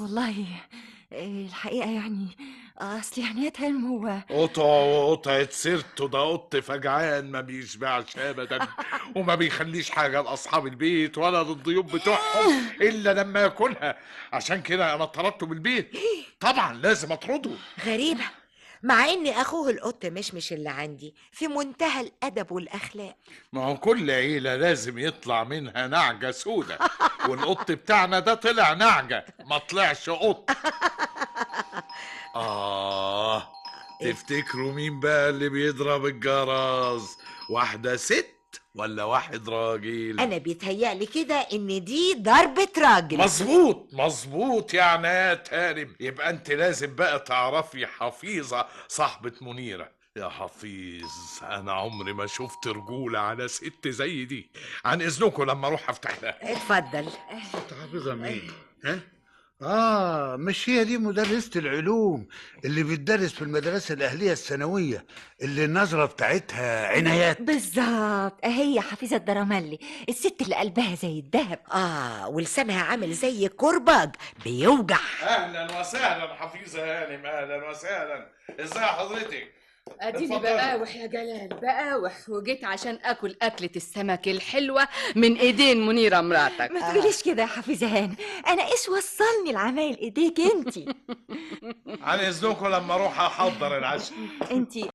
والله الحقيقة يعني اصل يعني هانم هو قطع وقطعة سيرته، ده قط فجعان ما بيشبعش ابدا، وما بيخليش حاجة لاصحاب البيت ولا للضيوف بتوعهم الا لما ياكلها، عشان كده انا طردته من البيت. طبعا لازم اطرده. غريبة، مع ان اخوه القط مشمش اللي عندي في منتهى الادب والاخلاق. ما هو كل عيله لازم يطلع منها نعجة سودة، والقط بتاعنا ده طلع نعجة ما طلعش قط. تفتكروا مين بقى اللي بيضرب الجرس؟ واحدة ست ولا واحد راجل؟ انا بيتهيألي كده ان دي ضربة راجل. مظبوط مظبوط يا عنايات هانم. يبقى انت لازم بقى تعرفي حفيظة صاحبة منيرة. يا حفيظ انا عمري ما شفت رجولة على ست زي دي. عن اذنكم لما اروح افتح لها. اتفضل. حفيظة مين؟ ها؟ مش هي دي مدرسة العلوم اللي بتدرس في المدرسة الأهلية الثانوية اللي النظرة بتاعتها عنايات؟ بالظبط، هي حفيظة الدرملي، الست اللي قلبها زي الذهب. ولسانها عامل زي كرباج بيوجع. أهلا وسهلا حفيظة هانم، أهلا وسهلا. ازاي حضرتك؟ اديني بقاوح يا جلال، بقاوح، وجيت عشان اكل اكلة السمك الحلوة من ايدين منيرة مراتك. ما تقوليش كده يا حفيظة هانم، انا ايش وصلني العمايل ايديك انتي؟ عن اذنكم لما اروح احضر العشاء. انتي